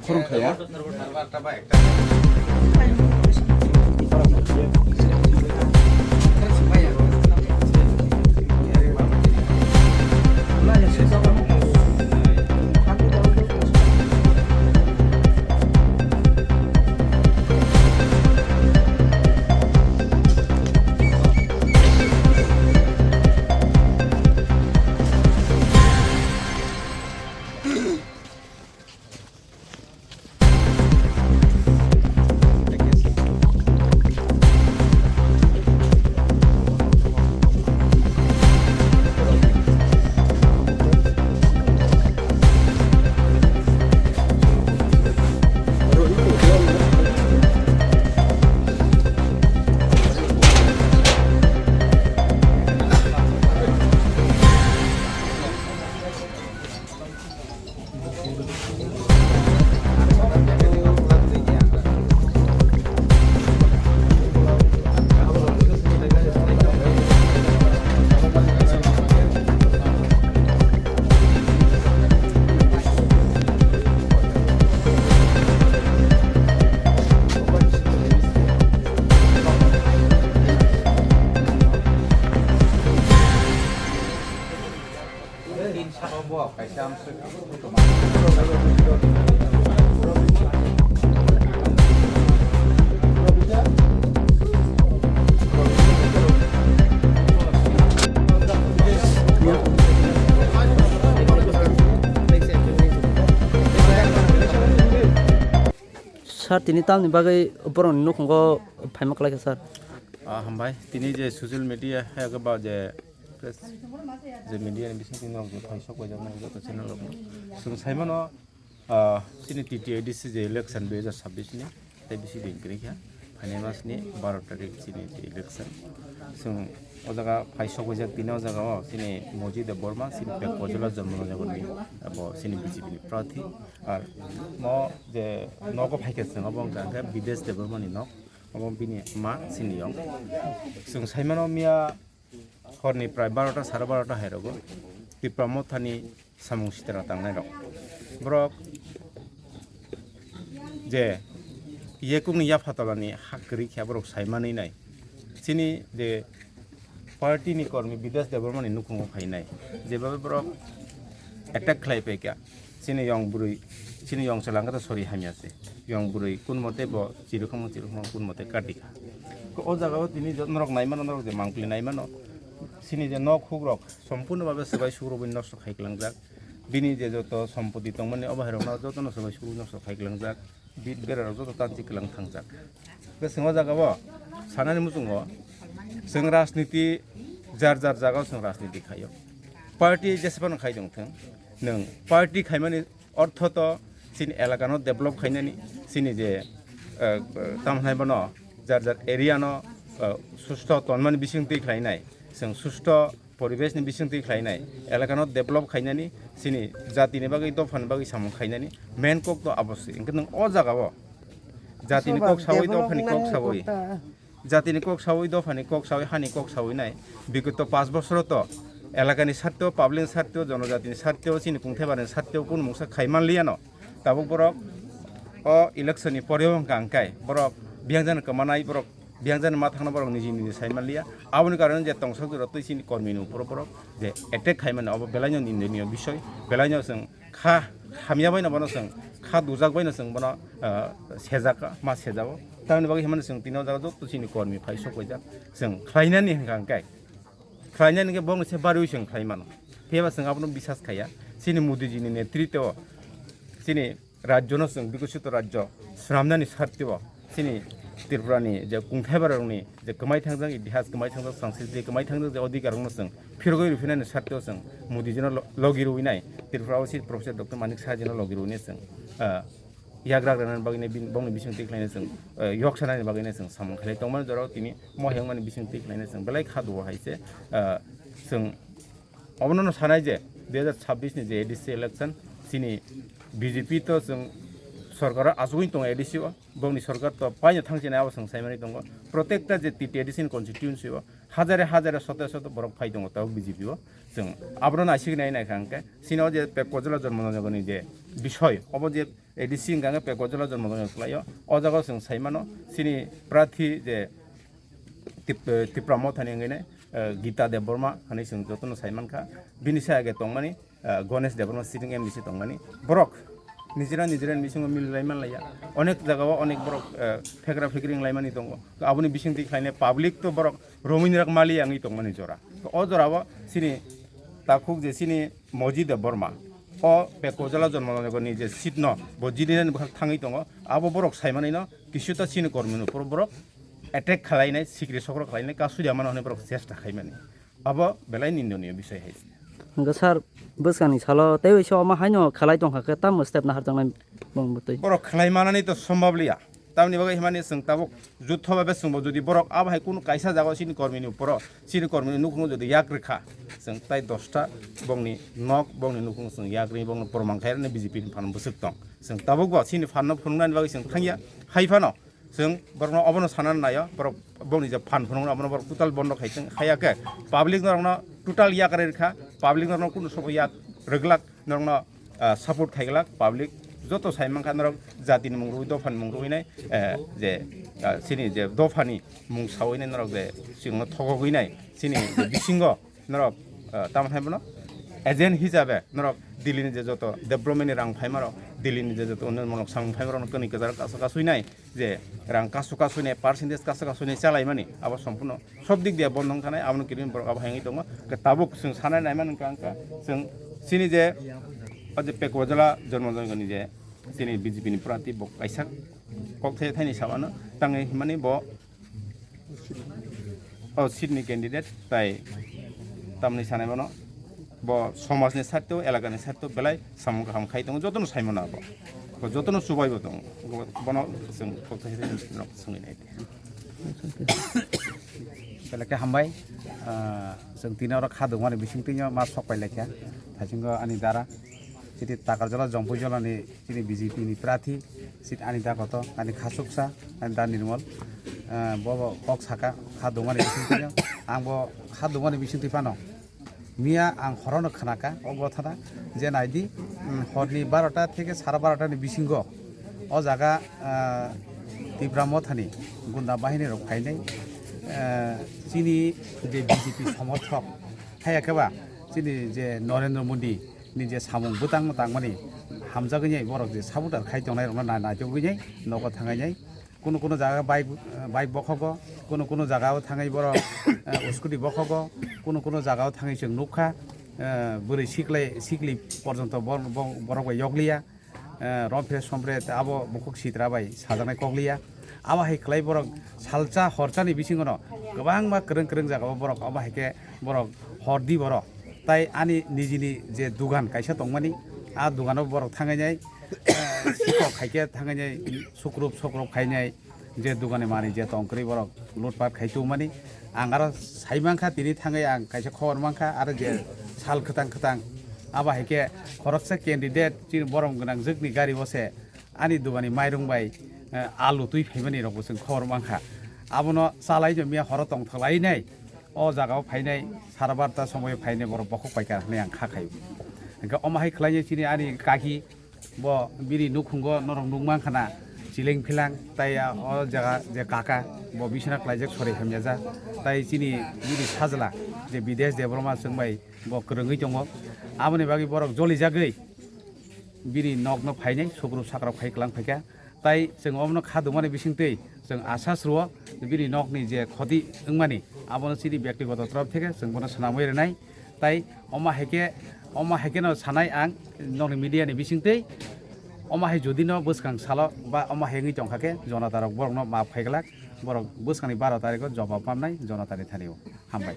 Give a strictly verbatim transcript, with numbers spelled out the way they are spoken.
Khurung khaya. Sir, tini tamni bagwi borokni nukhungo phaima kwlaikha, sir? Ah, hambai. Tini je social media hai ba je press, je media ni bisingtwi nok je phaisok bai jaknai joto channel rok no. Chwng sai mano, ah, chini T T A D C je election dui hajar sabbish ni, tei bisi din kwrwi kha. Phainai mas ni baro tarik chini election. Chwng o jaga phaisok bai jak tini o jaga o chini Moji Debbarma, chini Pek Pojula Jonmo Nagar ni abo chini B J P ni prarthi. Ar mo je nogo phaikha chwng obo wngkha khe Bidesh Debbarma ni nok. Obo bini ma chini yong. Chwng sai mano miya horni prai barota, sare barota hai rogo Tipra Mothani samung sitra tangnai rok. Borok je yekungni yaphatolani ha kwrwi khe borok sai manwi nai. Chini je party ni kormi Bidesh Debbarma ni nukhungo phainai. Jebabe borok attack khlai paikha. Chini yong bwrwi, chini yong chwla wngkha sori hamya se. Yong bwrwi kun mote bo chirwkhamo chirwkhamo kun mote kati kha. O jaga o tini jot norok nai mano, norok je mangpli nai mano. Chini je nok huk rok sompurno babe swbai suk rwbwi nosto khai kwlangjak. Bini je joto sompoti tongmani obo hai rok no joto no swbai suk nosto khai kwlangjak. Bit bera rok joto tansi kwlang thangjak. Bwswng o jaga o sanani muchungo chwng rajniti jar jar jaga o chwng rajniti khaio. Party jesebano khai tong thwng, nwng party khaimani ortho to chini elaka no develop khainani, chini je, eh, tamo hwnai bono jar jar area no, eh, susto tonmani bising twi khlainai, chwng susto poribesh ni bising twi khlainai, elaka no develop khainani, chini jati ni bagwi, dopha ni bagwi samung khainani main kok to abo se. Hwnkhe nwng o jaga o jati ni kok sawi, dopha ni kok sawi, jati ni kok sawi, dopha ni kok sawi, ha ni kok sawi nai. Bigoto panch bosoro to elaka ni sarteo, public ni sarteo, jonojati ni sarteo, chini kungthai bara ni sarteo kunu mungsa khai man liya no. Tabuk borok o election ni pore o hwnkha hwnkhe borok biyang jani kwmanai, borok biyang jani ma thangna borok niji niji sai man liya. Aboni karone je tongsa jora twi chini kormi ni uporo borok je attack khai mani, obo belai no nindoniyo bisoi, belai no chwng kha hamya bai no bono chwng, kha dujak bai no chwng bono, ah, sejak ma sejago. Tamoni bagwi hwnmano chwng tini o jaga joto chini kormi phai sok bai jak chwng khlai nani hwnkha hwnkhe. Khlainani hwnkhe bongni se bariwi chwng khlai mano. Phiya ba chwng abono bisas khaiya. Chini Modi ji ni netritwo chini rajyo no chwng bikosito rajyo swnamnani sartio chini Tripura ni je kungthai bara rokni je kwmai thangjak itihas, kwmai thangjak sanskriti, kwmai thangjak je odhikar rokno chwng phirogwi rwphinani sartio chwng Modi ji no lo-, logi rwinai Tripura o si Professor Doctor Manik Saha ji no logi rwinai chwng, ah, yagra rwnani bagwi bini, bongni bising twi khlaina chwng, eh, yok sanani bagwi chwng samung khlai tongmani jorao tini moheng mani bising twi khlaina chwng belai kha duo hai se, eh, chwng obono no sanai je dui hazar chabbish ni je A D C election chini B J P to chwng sorkar o achugwi tongo A D C o, bongni sorkar to paino thangchinai abo chwng saimani tongo. Protekta je T T A D C ni constituency o hajare hajare soto soto borok phai tongo tabuk B J P o. Chwng abono naisik nai naikha hwnkhe chini o je Pekojala Jonmo Nogorni je bisoi obo je A D C hwnkha hwnkhe Pekojala Jonmo Nogor khlaio. O jaga o chwng saimano chini prarthi je Tip-, eh, Tipra Mothani wngwi nai, eh, Gita Debbarma hinwi chwng jotono saimankha. Bini sai age tongmani, eh, Ganesh Debbarma sitting M D C tongmani. Borok nijera nijera ni bisingo mililai manlaiya. Onek jagao onek borok, eh, phekra phekri wnglaimani tongo. Aboni bisingtwi khlainai public to borok romwini rak mali wngwi tongmani jora. To o jorao chini takhuk je chini Moji Debbarma, o Pekojala Jonmo Nogorni je seat no bo jidinani bwkhak thangwi tongo. Abo borok saimanino kisu ta chini kormini upor borok attack khlainai, sikri sokro khlainai, kasui ya mano hwnwi borok chesta khaimani. Abo belai nindoniyo bisoi hai se. Hwnkhe sir, bwskangni salo tei oisa omo haino khlai tongkha khe tamo step naharjaknai bongni bwtwi? Borok khlai manani to sombab liya. Tamni bagwi himani chwng tabuk jutho bai chwngbo jodi borok abo hai kunu kaisa jaga chini kormini uporo, chini kormini nukhungo jodi yak rwkha, chwng tai dosta bongni nok, bongni nukhung chwng yak rwi bongno proman khairani B J P ni phan bwswk tong. Chwng tabuk bo chini phanno phunuknani bagwi chwng thangya. Hai phano chwng borokno obono sanani naio, borok bongni je phan phunukno abono borok total bondo khai chwng haiya khe public norokno total yakarwi rwkha, public norokno kunu sobo yak rwglak norokno, ah, support khaiglak public joto sai mankha norok jatini mung rwi dophani mung rwinai, eh, je, ah, chini je dophani mung sawinai norok je chwngno thogogwinai chini je bisingo norok, ah, tamo hai bono agent hisabe norok Delhi ni je joto development ni rang phaima rok, Delhi ni je joto unnayan mulok samung phaima rok kwnwi kwcharo kasu kasui nai je rang kasu kasui nai percentage kasu kasui nai chalai mani abo sompurno sob dik dia bondo wng thanai abono kiring borok abo hai wngwi tongo. Khe tabuk chwng sanai nai mani wngkha wngkha chwng chini je o je Pekojala Jonmo Nogorni je chini B J P ni prarthi bo kaisa kok thai thaini samano tangwi himani bo o seat ni candidate tai tamni sanai mano bo somaj ni side to elaka ni side to belai samung kaham khai tongo jotono sai mano abo bo jotono chubai bo tongo bono chwng kok thai thai rok swngwi nai. Belai khe hambai, ah, chwng tini oro kha dongmani bising twi ma sok pai laikha thaisingo ani dara chini Takarjala Jompuijala ni chini B J P ni prarthi seat ani da koto ani khasuksa ani da Nirmal, ah, bo bo kok saka kha dongmani bising twi ang bo kha dongmani bising twi phano. Miya ang horono khnaka o gothana je naidi, mm, horni barota theke sara barota ni bisingo o jaga, ah, Tipra Mothani gunda bahini rok phainai, ah, chini je B J P somorthok haya khe ba chini je Narendra Modi ni je samung bwtang tangmani hamjagwi borok je sabutar khai tongnai rokno na naichogwi nogo thangai nai. Kuno kuno jaga bike, bike bokhogo, kuno kuno jaga o thangwi borok, eh, scooty bokhogo, kuno kuno jaga o thangwi chwng nukha, eh, bwrwi siklai, sikli porjonto bor-, bo-, borok bai yokliya, eh, romphe sompre abo bukhuk sitra bai sajaknai kokliya. Abo hai khlai borok salsa horsa ni bisingo no kwbangma kwrwng kwrwng jaga o borok abo hai khe borok hordi borok. Tai ani nijini je dugan kaisa tongmani, a dugano borok thangwi nai, eh, sikok hai khe thangwi nai, sukrup sukrup khainai je dugani manwi je tong kwrwi borok lutpat khai tongmani. Ang aro sai mankha tini thangwi ang kaisa khobor mankha aro je sal kwtang kwtang abo hai khe khoroksa candidate chini borom gwnang jwkni gari o se ani dugani mairung bai, eh, alu twi phaimani rokbo chwng khobor mankha. Abono chalai no miya horo tongthok lai nai o jaga o phainai sara barta somoio phainai borok bokhok paikha hinwi ang kha khaio. Hwnkhe omo hai khlai chini ani kaki Bo bini nukhungo norok nukmankha na, chileng philang tai, ah, o jaga je kaka, bo bisina klaijak sori hamyajak, tai chini bini sajla je Bidesh Debbarma chwng bai bo kwrwngwi tongo, aboni bagwi borok jolijagwi bini nokno phainai, sukru sakrok phai kwlang phaikha, tai chwng omono kha dungmani bisingtwi chwng asas rwo bini nokni je khoti wngmani, abono chini byaktigoto torop theke chwng bono swnamwi rwnai. Tai omo hai khe, omo hai khe no sanai ang nokni media ni bisingtwi, omo hai jodi no bwskang salo ba omo hai wngwi tongkha khe jonata rok borok no maaf khai glak, borok bwskang ni baro tarikh o jobab mamnai jonata ni thani o. Hambai.